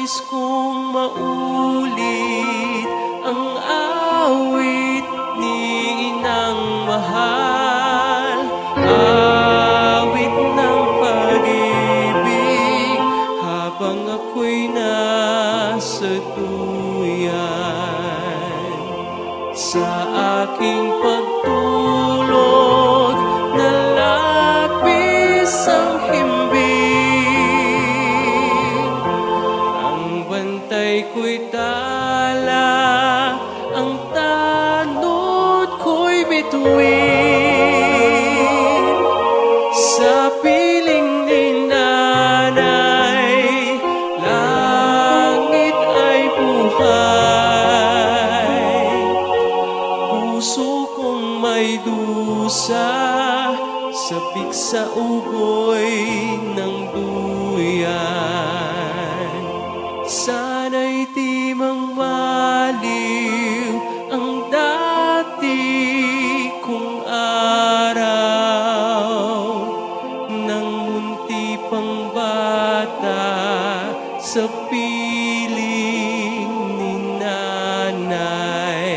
Nais kong maulit ang awit ni Inang mahal, awit ng pag-ibig habang ako'y nasa duyan. Sa aking pagtulog, nalapis ang himbing. Ang bantay ko'y tala, ang tanod ko'y bituin. Sa piling ni nanay, langit ay buhay. Puso kong may dusa, sabik sa ugoy ng duyan. Sana'y di mangmaliw ang dati kong araw nang munti pang bata sa piling ni nanay.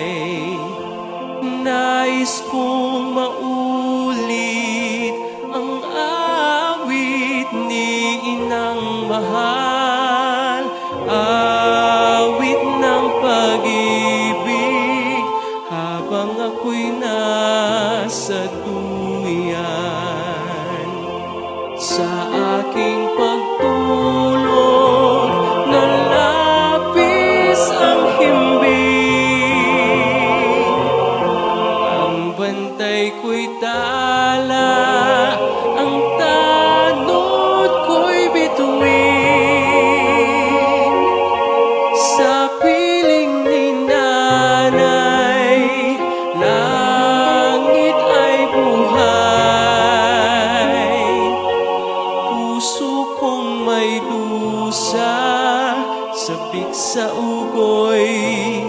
Nais kong maulit ang awit ni Inang mahal, awit ng pag-ibig habang ako'y nasa duyan. Sa aking pagtulog, nalapis ang himbing. Ang bantay ko'y tala, ang tanod ko'y bituin. Sa piling ni nanay, langit ay buhay. Puso kong may dusa, sabik sa ugoy.